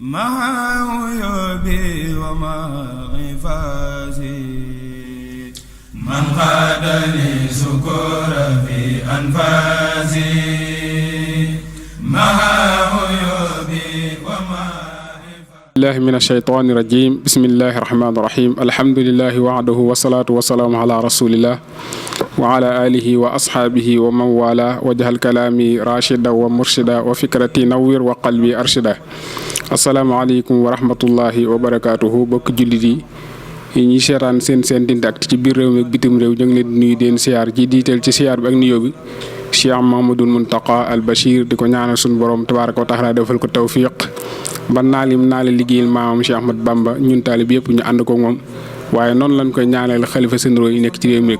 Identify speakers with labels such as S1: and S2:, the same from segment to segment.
S1: مع عيوبي ومع عفاسي من قادني سكور في أنفاسي مع عيوبي ومع
S2: الله من الشيطان الرجيم بسم الله الرحمن الرحيم الحمد لله وعده والصلاة والسلام على رسول الله وعلى آله وأصحابه ومن والاه وجعل كلامي راشدا ومرشدا وفكرتي نوير وقلبي أرشدا السلام عليكم ورحمة الله وبركاته بك جلدي ñi sétane sen Ndindy ci biir réew mi ak bitim réew ñu ngi leen nuyu den siyaar ji diitel ci siyaar bi ak nuyoo bi Cheikh Mamadou Muntaqa al Bachir di ko ñaanal suñu borom tabaaraka wa taala defal ko tawfiq ba naalim naale liggéeyal maamam Cheikh Ahmad Bamba ñun taalib yëpp ñu ànd ko moom waaye noonu lañ koy ñaanal xalifa généraux yi nekk ci réew mi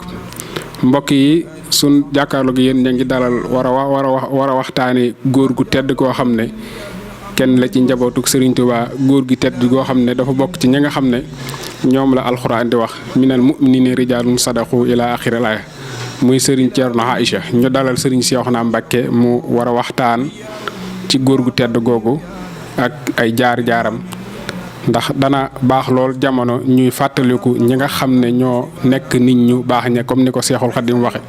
S2: mbokk yi sun jàkkaarloo gi yéen ña ngi dalal war a waxtaane góor gu tedd koo xam ne kenn la ci njabootuk Serigne Touba góor gi tedd goo xam ne dafa bokk ci ñi nga xam ne ñoom la alxuraan di wax minal mu'minina rijaalun sadaqu ila axiril aaya muy Serigne Thierno Aïcha ñu dalal Serigne Cheikhouna Mbacké mu war a waxtaan ci góor gu tedd googu ak ay jaar-jaaram ndax dana baax lool jamono ñuy fàttaliku ñi nga xam ne ñoo nekk nit ñu baax ña comme ni ko Seexul Xadim waxe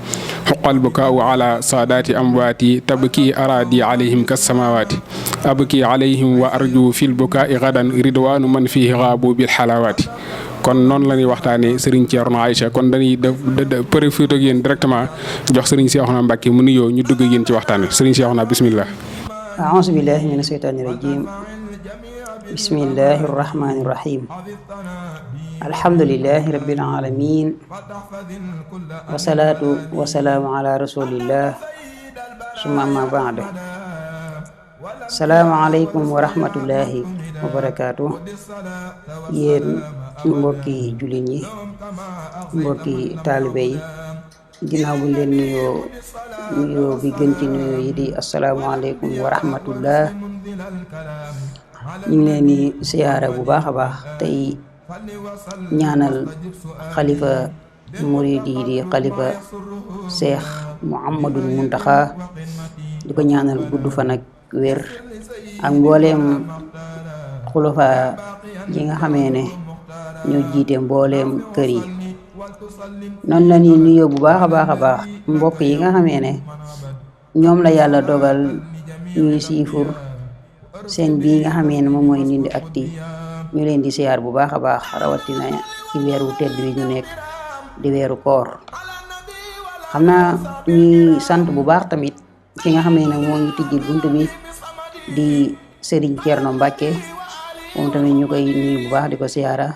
S2: xuqal bukaau ala saadaati amwaati tabki araadi alayhim kas samawaati abki alayhim wa arju fil bukaai gadan ridwaanu man fihi gaabu bil xalawaati kon noonu la ñuy waxtaanee Serigne Thierno Aïcha kon dañuy profité ak yéen directement jox Serigne Cheikhouna Mbacké mu nuyoo ñu dugg ak yéen ci waxtaan wi Serigne Cheikhouna bismillah
S3: أعوذ بالله من الشيطان الرجيم بسم الله الرحمن الرحيم الحمد لله رب العالمين والصلاة والسلام على رسول الله ثم أما بعد السلام عليكم ورحمة الله وبركاته yéen mbokki jullit ñi mbokki taalibe yi ginnaaw bu leen nuyoo bi gën ci nuyoo yi di asalaamaaleykum wa rahmatullah ñu ngi leen di siyaara bu baax a baax tey ñaanal xalifa murid yi di xalifa Cheikh Mouhamadul Muntaxa di ko ñaanal gudd fan ak wér ak mbooleem xulafa yi nga xamee ne ñoo jiite mbooleem kër yi noonu la ñuy nuyoo bu baax a baax mbokk yi nga xamee ne ñoom la yàlla dogal ñuy siifur seen bii nga xamee ne moom mooy Ndindy Actu ñu leen di siyaar bu baax a baax rawatina ci weeru tedd wi ñu nekk di weeru koor xam naa ñuy sant bu baax tamit ki nga xamee ne moo ngi tijji bunt bi di Serigne Thierno Mbacké moom tamit ñu koy nuyu bu baax di ko siyaara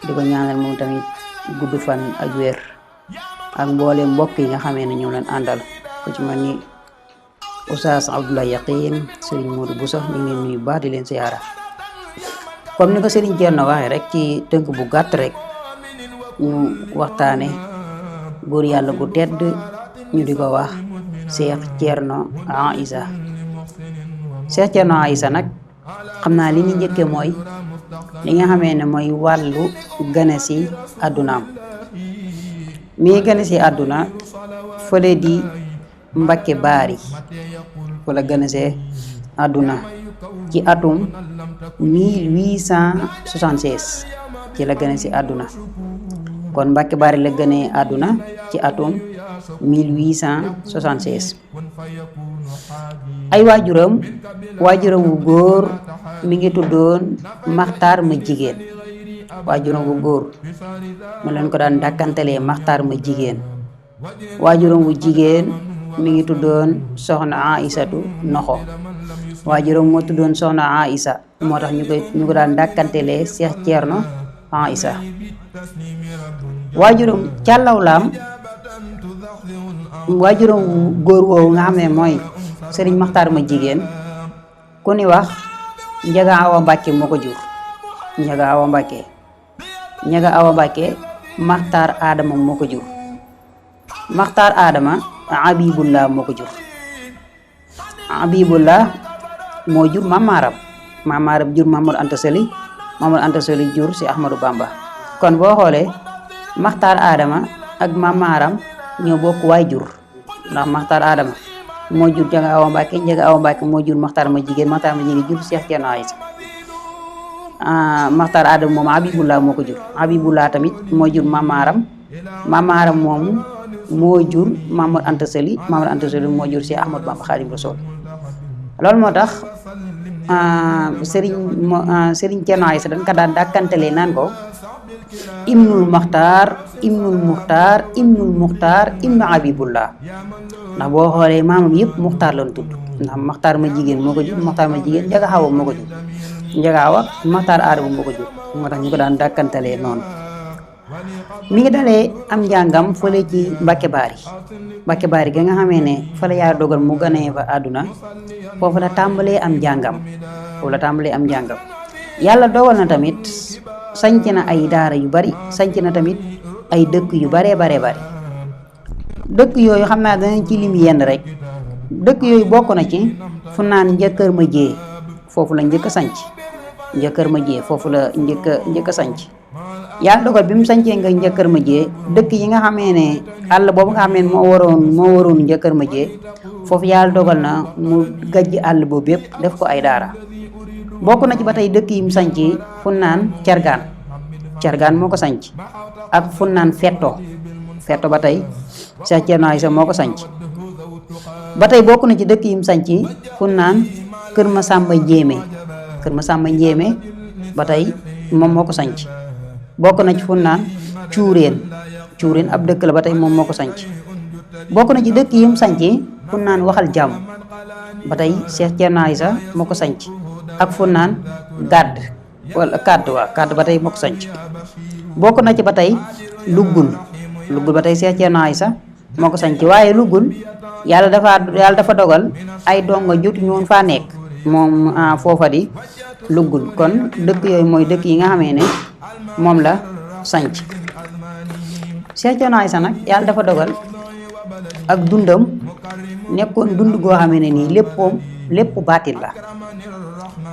S3: di ko ñaanal moom tamit gudd fan ak wér ak mboole mbokk yi nga xamee ne ñoom leen àndal ku ci mel ni Oustaz Abdoulaye Yaqin Serigne Modou Bousso ñu ngi leen nuyu baax di leen siyaara comme ni ko Serigne Thierno waxee rek ci tënk bu gàtt rek ñu waxtaane góor yàlla gu tedd ñu di ko wax Cheikh Thierno Aïcha Cheikh Thierno Aïcha nag xam naa li ñu njëkkee mooy li nga xamee ne mooy wàllu gane si àddunaam mi gane si àdduna fële di Mbacké Bari wala gane see àdduna ci atum 1876 ci la gane si àdduna kon Mbacké Bari la gane àdduna ci atum 1876 ay waajuram wu góor mi ngi tuddoon Maxtaar ma jigéen waajuram wu góor mu leen ko daan dàkkantelee Maxtaar ma jigéen waajuram wu jigéen mi ngi tuddoon Soxna Aïsatu Noxo waajuram moo tuddoon Soxna Aïcha moo tax ñu ko daan dàkkantelee Cheikh Thierno Aïcha waajuram càllawlaam waajuram wu góor woowu nga xam ne mooy Serigne Maxtaar ma jigéen ku ni wax Njaga Awa Mbacké moo ko jur Njaga Awa Mbacké Maxtaar Adama moo ko jur Maxtaar Adama Abibullah moo ko jur Abibullah moo jur Mamaram jur Mamadou Anta Sali jur si Ahmadou Bamba kon boo xoolee Maxtaar Adama ak Mamaram ñoo bokk waay jur ndax Maxtaar Adama moo jur Njaga Awa Mbacké moo jur Maxtaar ma jigéen jur Cheikh Thierno Aïcha Maxtaar Adama moom Habibullah moo ko jur. Habibullah tamit moo jur Mamaaram moomu moo jur Mamadou Anta Sali moo jur Cheikh Ahmadou Bamba Khadim Rasoul. loolu moo tax Serigne Thierno Aïssa dañ ko daan dàkkantelee naan ko ibnul Muxtaar ibnu Habibullah, ndax boo xoolee maamam yëpp Muxtaar lañ tudd, ndax Muxtaar ma jigéen moo ko jur, Muxtaar ma jigéen Njaga Xawa moo ko jur, Njaga Xawa Muxtaar Adama moo ko jur, moo tax ñu ko daan dàkkantelee noonu. mi ngi dalee am njàngam fële ci Mbàkke Baari ga nga xamee ne fa la Yàlla dogal mu ganee fa àdduna, foofu la tàmbalee am njàngam. Yàlla dogal na tamit sanc na ay daara yu bari, sanc na tamit ay dëkk yu baree bari. dëkk yooyu xam naa danañ ci lim yenn rek. dëkk yooyu bokk na ci fu naan Njëkkër ma Jee, foofu la njëkk a sanc. Njëkkër ma Jee foofu la njëkk a sanc. Yàlla dogal bi mu sancee nga Njëkkër ma Jee, dëkk yi nga xamee ne àll boobu nga xamee ne moo waroon Njëkkër ma Jee, foofu Yàlla dogal na mu gajj àll boobu yëpp def ko ay daara. bokk na ci ba tey dëkk yi mu sanc fu naan Cargaan moo ko sanc, ak fu naan Fetto ba tey Cheikh Thierno Aïssa moo ko sanc. ba tey bokk na ci dëkk yi mu sanc fu naan Kër Masamba Njéeme ba tey moom moo ko sanc. bokk na ci fu naan Cuureen ab dëkk la ba tey moom moo ko sanc. bokk na ci dëkk yi mu sanc fu naan Waxal Jàmm ba tey Cheikh Thierno Aïssa moo ko sanc, ak fu naan Kàdd ba tey moo ko sanc. bokk na ci ba tey Luggul ba tey Cheikh Thierno Aïssa moo ko sanc, waaye Luggul yàlla dafa dogal ay donga jot ñoon faa nekk moom foofa di Luggul. kon dëkk yooyu mooy dëkk yi nga xamee ne moom la sanc. Cheikh Thierno Aïssa nag yàlla dafa dogal ak dundam nekkoon dund goo xamee ne nii lépp baatil la.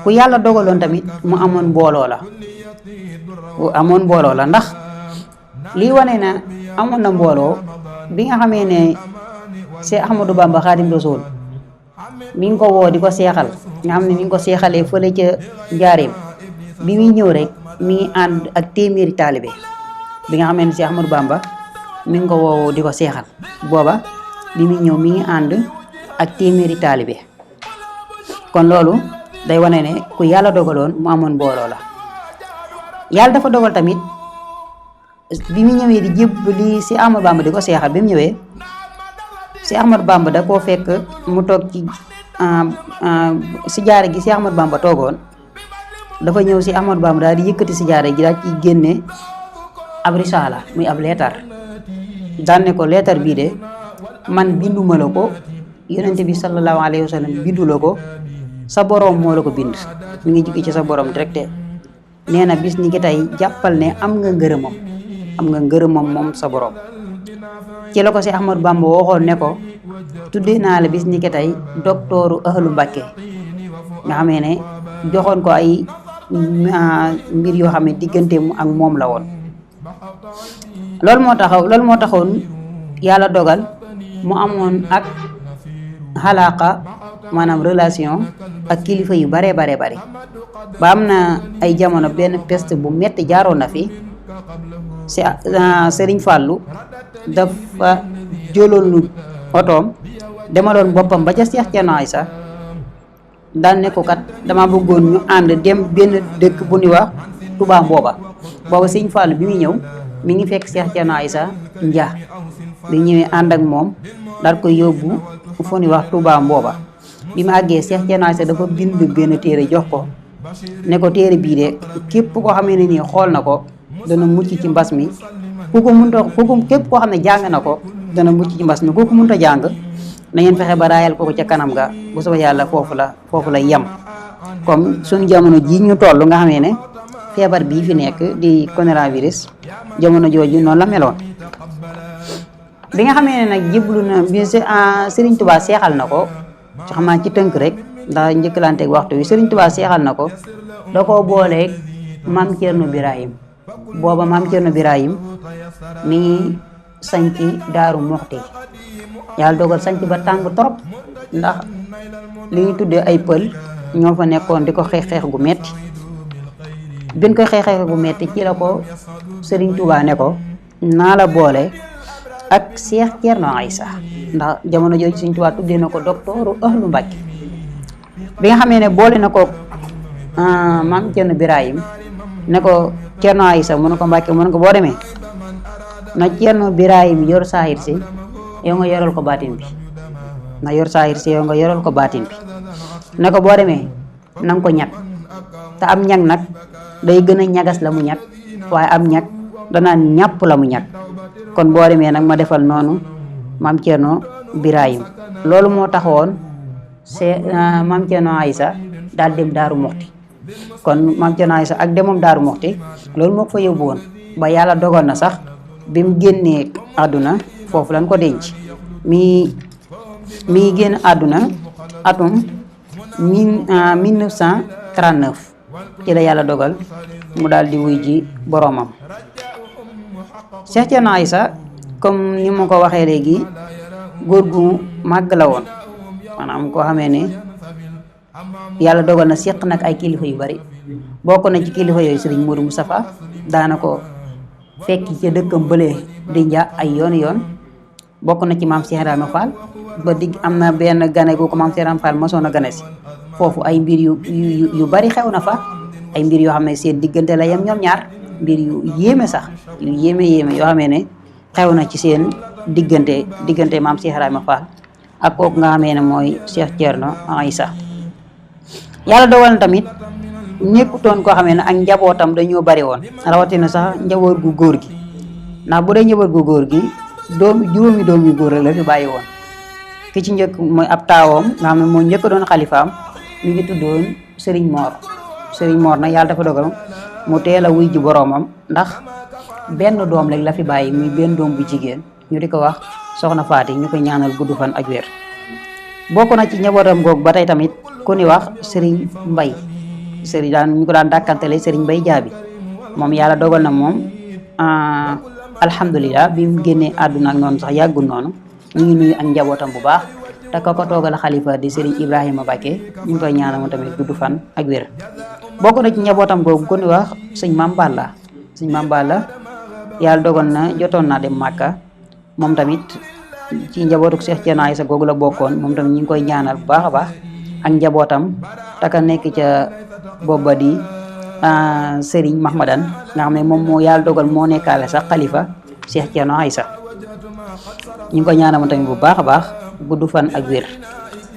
S3: ku yàlla dogaloon tamit mu amoon mbooloo la ndax lii wane na amoon na mbooloo bi nga xamee ne Cheikh Ahmadou Bamba Khadim Rasoul mi ngi ko woo di ko seexal, nga xam ne mi ngi ko seexalee fële ca Njaareem. bi muy ñëw rek mi ngi ànd ak téeméeri taalibe, bi nga xamee ne Cheikh Ahmadou Bamba mi ngi ko woo di ko seexal, booba bi muy ñëw mi ngi ànd ak téeméeri taalibe. kon loolu day wane ne ku yàlla dogaloon mu amoon mbooloo la. yàlla dafa dogal tamit bi mu ñëwee di jébbali si Ahmadou Bamba di ko seexal, bi mu ñëwee si Ahmadou Bamba da koo fekk mu toog ci si jaare gi si Ahmadou Bamba toogoon. dafa ñëw si Ahmadou Bamba daal di yëkkati si jaare gi daal ci génne ab risaala, muy ab leetar. daan ne ko leetar bii de man binduma la ko, yonente bi sallallahu alayhi wa sallam bindu la ko, sa boroom moo la ko bind, mi ngi jóge ci sa boroom directe. nee na bis ni ki tey jàppal ne am nga ngërëmam moom sa boroom. ci la ko si Ahmadou Bamba waxoon ne ko tuddee naa la bis ni ki tey doktooru ahlu Mbàkke, nga xamee ne joxoon ko ay mbir yoo xam ne diggante mu ak moom la woon. loolu moo taxoon yàlla dogal mu amoon ak xalaaqa, maanaam relation ak kilifa yu bare ba am na ay jamono benn peste bu metti jaaroon na fi. Sëriñ Fàllu dafa jëloon otoom demaloon boppam ba ca Cheikh Thierno Aïssa, daan ne ko kat dama bëggoon ñu ànd dem benn dëkk bu ñuy wax Touba Mbooba. booba Sëriñ Fàllu bi muy ñëw mi ngi fekk Cheikh Thierno Aïssa Ndia, bi ñëwee ànd ak moom daal koy yóbbu fu ñuy wax Touba Mbooba. bi mu àggee Cheikh Thierno Aïssa dafa bind benn téere jox ko, ne ko téere bii de képp koo xamee ne nii xool na ko dana mucc ci mbas mi. képp koo xam ne jàng na ko dana mucc ci mbas mi. ku ko mënta jàng na ngeen fexe ba raayal ko ca kanam ga, bu soobee yàlla foofu la yem. comme suñu jamono ji ñu toll nga xamee ne feebar bii fi nekk di coronavirus, jamono jooju noonu la meloon. bi nga xamee ne nag jébbalu na bi Serigne Touba seexal na ko, ci xam naa ci tënk rek ndax njëkkalanteeg waxtu wi, Serigne Touba seexal na ko, da koo booleeg Maam Cerno Birahim. booba Maam Cerno Birahim mi ngi sanc Daaru Muxti. yàlla dogal sanc ba tàng trop, ndax li ñu tuddee ay pël ñoo fa nekkoon di ko xeex gu metti. bin koy xeexee bu metti ci la ko Serigne Touba ne ko naa la boole ak Cheikh Thierno Aïssa ndax jamono jooju Serigne Touba tuddee na ko docteuru ahlu Mbàkke bi nga xamee ne boole na ko maam Thierno Birahim ne ko Thierno Aïssa mu ne ko Mbàkke mu ne ko boo demee na Thierno Birahim yor saahir si yow nga yoral ko baatin bi na yor saahir si yow nga yoral ko baatin bi ne ko boo demee na nga ko ñag te am ñag nag day gën a ñagas la mu ñag waaye am ñag danaan ñàpp la mu ñag kon boo demee nag ma defal noonu maam Thierno Birahim loolu moo taxoon maam Thierno Aïssa daal dem Daaru Muxti kon maam Thierno Aïssa ak demoom Daaru Muxti loolu moo ko fa yóbbu woon ba yàlla dogal na sax bi mu génnee àdduna foofu lañ ko denc mi génn àdduna atum 1939 ci la yàlla dogal mu daal di wuy ji boroomam. Cheikh Thierno Aïssa comme ni ma ko waxee léegi góor gu màgg la woon maanaam koo xamee ne yàlla dogal na seq nag ay kilifa yu bari bokk na ci kilifa yooyu Serigne Modou Moustapha daana ko fekk ci dëkkam bële di nja ay yoon bokk na ci maam Cheikh Ibrahima Fall ba digg am na benn gane gu ko maam Cheikh Ibrahima Fall mosoon a gane si foofu ay mbir yu bari xew na fa ay mbir yoo xam ne seen diggante la yem ñoom ñaar mbir yu yéeme sax yu yéeme yoo xamee ne xew na ci seen diggante maam Cheikh Ibrahima Fall ak kooku nga xamee ne mooy Cheikh Thierno Aïssa yàlla dogal na tamit nekkutoon koo xamee ne ak njabootam dañoo bari woon rawatina sax njaboot gu góor gi ndax bu dee njaboot gu góor gi juróomi doom yu góor rek la fi bàyyi woon ki ci njëkk mooy ab taawoom nga xam ne moo njëkk doon xalifaam mi ngi tuddoon Serigne Mor nag yàlla dafa dogal mu teel a wuy ji boroomam ndax benn doom rek la fi bàyyi muy benn doom bu jigéen ñu di ko wax soxna Faati ñu ko ñaanal gudd fan ak wér bokk na ci njabootam googu ba tey tamit ku ni wax Serigne Mbay ñu ko daan dàkkantele Serigne Mbay Jaabi moom yàlla dogal na moom alhamdulilah bi mu génnee àdduna ak noonu sax yàggul noonu ñu ngi nuyu ak njabootam bu baax te ko toogal xalifa di Serigne Ibrahima Bakke ñu ngi koy ñaanal moom tamit gudd fan ak wér bokk na ci njabootam googu ku ni wax sëñ Maam Balla yàlla dogal na jotoon naa dem Màkka moom tamit ci njabootu Cheikh Thierno Aïssa googu la bokkoon moom tamit ñu ngi koy ñaanal bu baax a baax ak njabootam taka nekk ca booba di Serigne Mahmadan nga xam ne moom moo yàlla dogal moo nekkaale sax xalifa Cheikh Thierno Aïssa ñu ngi koy ñaanal moom tamit bu baax a baax gudd fan ak wér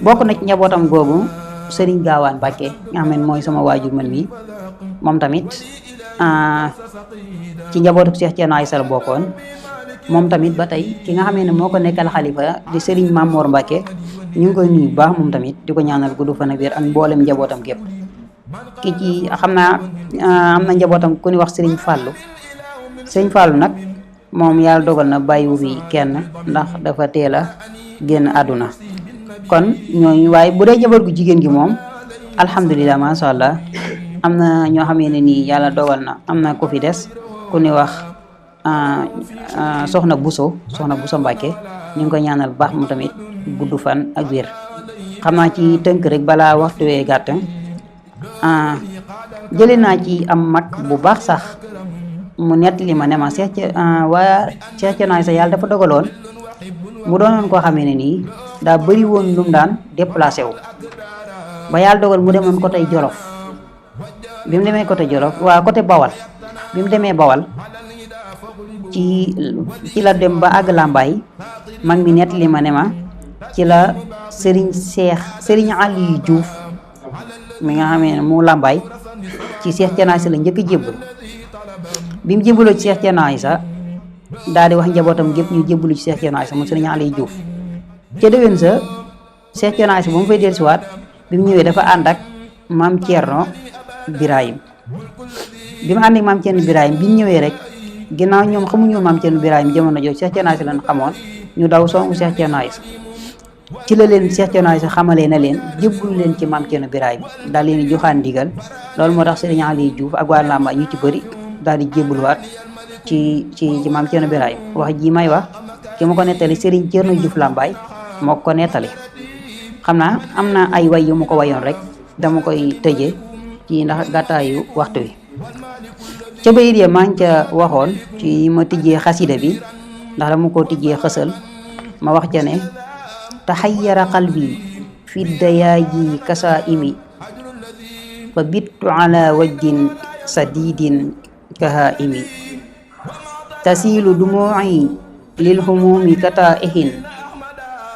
S3: bokk na ci njabootam googu Serigne Gaawaan Bakke nga xam ne mooy sama waajur man mi moom tamit ci njabootu Cheikh Thierno Aïssa la bokkoon moom tamit ba tey ki nga xamee ne moo ko nekkal xalifa di Serigne Mamour Mbacke ñu ngi koy nuyu bu baax moom tamit di ko ñaanal gudd fan ak wér ak mboolem njabootam gépp ki ci xam naa am na njabootam ku ni wax Serigne Fallou nag moom yàlla dogal na bàyyiwu fi kenn ndax dafa teel a génn àdduna kon ñooñu waaye bu dee njaboot gu jigéen gi moom alhamdulilah macha allah am na ñoo xamee ne nii yàlla dogal na am na ku fi des ku ni wax soxna Bousso Mbacke ñu ngi ko ñaanal bu baax moom tamit gudd fan ak wér xam naa ci tënk rek balaa waxtu wee gàtt jëlee naa ci am mag bu baax sax mu nettali ma ne ma Cheikh Thierno Aïssa yàlla dafa dogaloon mu doonoon koo xamee ne nii daa bëri woon lu mu daan déplacé wu ba yàlla dogal mu demoon côté Jolof bi mu demee côté Jolof waa côté Bawal bi mu demee Bawal ci la dem ba àgg Lambaay mag mi nettali ma ne ma ci la Serigne Aliou Diouf mi nga xamee ne mu Lambaay ci Cheikh Thierno Aïssa la njëkk a jébbal bi mu jébbaloo ci Cheikh Thierno Aïssa daal di wax njabootam gépp ñu jébbalu ci Cheikh Thierno Aïssa moom Serigne Aliou Diouf ca déwén sa Cheikh Thierno Aïssa ba mu fay dellusiwaat bi mu ñëwee dafa ànd ak maam Thierno Birahim bi mu ànd ak maam Thierno Birahim bi ñu ñëwee rek ginnaaw ñoom xamuñu maam Thierno Birahim jamono jooju Cheikh Thierno Aïssa lañ xamoon ñu daw songu Cheikh Thierno Aïssa ci la leen Cheikh Thierno Aïssa xamalee na leen jébbalu leen ci maam Thierno Birahim daal leen di joxaan ndigal loolu moo tax Serigne Aliou Diouf ak waa Lambaay ñu ci bëri daal di jébbaluwaat ci maam Thierno Birahim wax ji may wax ki ma ko nettali Serigne Thierno Diouf Lambaay moo ko nettali xam naa am na ay way yu ma ko wayoon rek dama koy tëjee ci ndax gàttaayu waxtu wi ca bayit ya maa ngi ca waxoon ci ma tijjee xasida bi ndax dama ko tijjee xësal ma wax ca ne taxayyara qalbi fi dayaaji kasaa'imi fa bittu ala wajjin sadidin kahaa'imi tasiilu dumuu'i lil humuumi kataa'ihin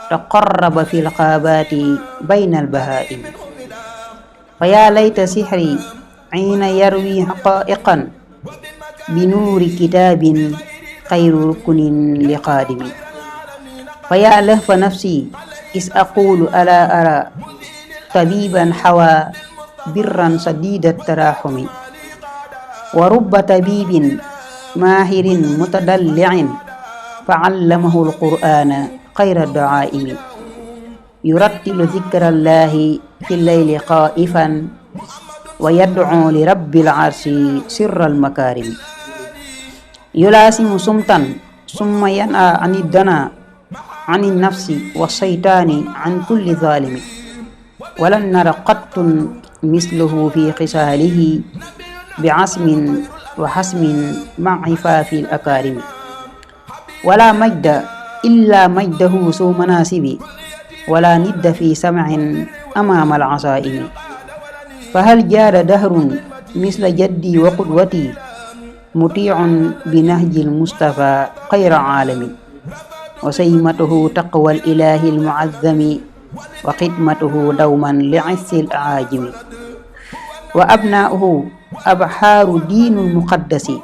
S3: taqarraba fi lqaabaati bayna albahaa'imi fa yaa layta sixri xiina yarwi xaqaa'iqan bi nuuri kitaabin xayru rukunin li qaadimi fa yaa lahfa nafsi is aqulu alaa ara tabiban xawaa birran sadida taraxumi wa rubba tabibin maahirin mutadallicin fa allamahu alqur'ana xayra du'aa'imi yurattilu dikra allahi fi llayli qaa'ifan wa yad'u li rabbil arshi sirra almakaarimi yulaasimu sumtan summa yan'a ani dana ani nafsi wa saytaani an kulli zaalimi walan nara qattun misluhu fi xisaalihi bi asmin wa hasmin ma xifaafi akaarimi wala majda illa majdahu suu manaasibi wala nidda fi samcin amaama alcasaa'imi fa hal jaada dahrun misla jaddi wa qudwati mutiicun bi nahji almustafa xayra caalami wa saymatuhu taqwa alilahi almucazzami wa xidmatuhu dawman li cissi alaajimi wa abnaa'uhu abxaaru diinu almuqaddasi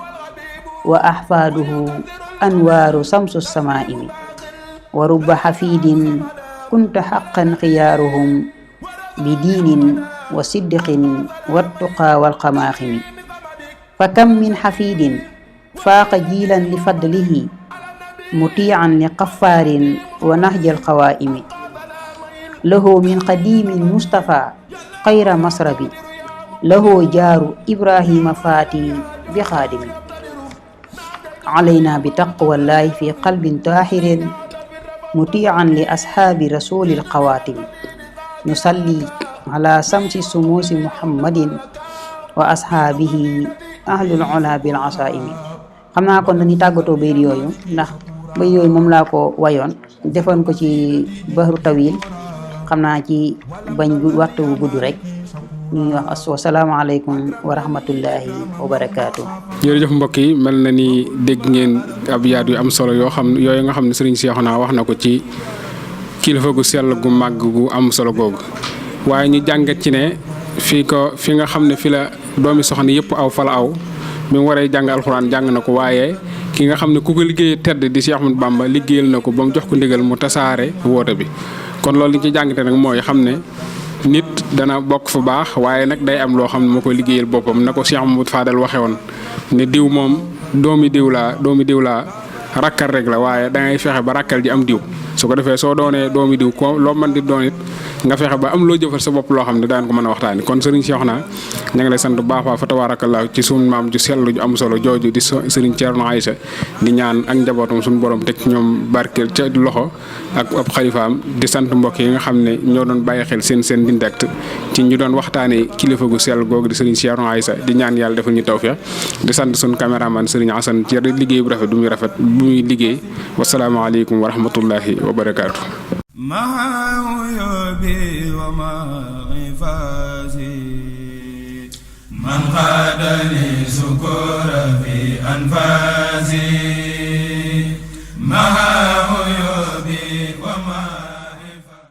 S3: wa axfaaduhu anwaaru samsu samaa'imi wa rubba xafiidin kunta xaqan xiyaaruhum bi diinin wa siddiqin wattuqaa walxamaaximi fa kam min xafiidin faaqa jiilan li fadlihi mutiican li qaffaarin wa nahjal qawaa'imi lahu min qadiimin mustafa xayra masrabi lahu jaaru ibrahima faati bi xaadimi alayna bi taqwallahi fi qalbin taahirin mutiican li ashaabi rasulil qawaatimi nusalli ala samsi sumuusi muhammadin wa ashaabihi ahlul ula bil asaa'imi xam naa kon dañuy tàggatoo bayit yooyu ndax bayit yooyu moom laa ko wayoon defoon ko ci bahru tawil xam naa ci bañ waxtu bu gudd rek ñu wax wasalaamaaleykum wa rahmatullahi wa barakaatu.
S2: jërëjëf mbokk yi mel na ni dégg ngeen abyaat yu am solo yooyu nga xam ne Sëriñ Seexuna wax na ko ci kilifa gu sell gu màgg gu am solo googu waaye ñu jàngat ci ne fi nga xam ne fi la doomi soxna yëpp aw fala aw bi mu waree jàng alxuraan jàng na ko waaye ki nga xam ne ku ko liggéeyee tedd di Cheikh Ahmadou Bamba liggéeyal na ko ba mu jox ko ndigal mu tasaare woote bi kon loolu li ñu ci jàngate nag mooy xam ne nit dana bokk fu baax waaye nag day am loo xam ne moo koy liggéeyal boppam na ko Cheikh Mamadou Fadal waxe woon ne diw moom doomi diw laa rakkal rek la waaye dangay fexe ba rakkal ji am diw su ko defee soo doonee doomi diw ko loo mën di doon it nga fexe ba am loo jëfal sa bopp loo xam ne daan ko mën a waxtaani kon sëriñ Seexuna ña ngi lay sant bu baax fa tabaarakallaa ci suñu maam ju sell ju am solo jooju di sëriñ Ceerno Aysa di ñaan ak njabootam suñu borom teg ci ñoom barkeel ca loxo ak ab xalifaam di sant mbokk yi nga xam ne ñoo doon bàyyi xel seen direct ci ñu doon waxtaanee kilifa gu sell googu di sëriñ Ceerno Aysa di ñaan yàlla defal ñu tawfeex di sant suñu caméraman sëriñ Asan ci liggéey bu rafet bu muy liggéey wasalaamaaleykum wa rahmatullahi wa barakaatu.
S1: man qaadani sukura fi anfasi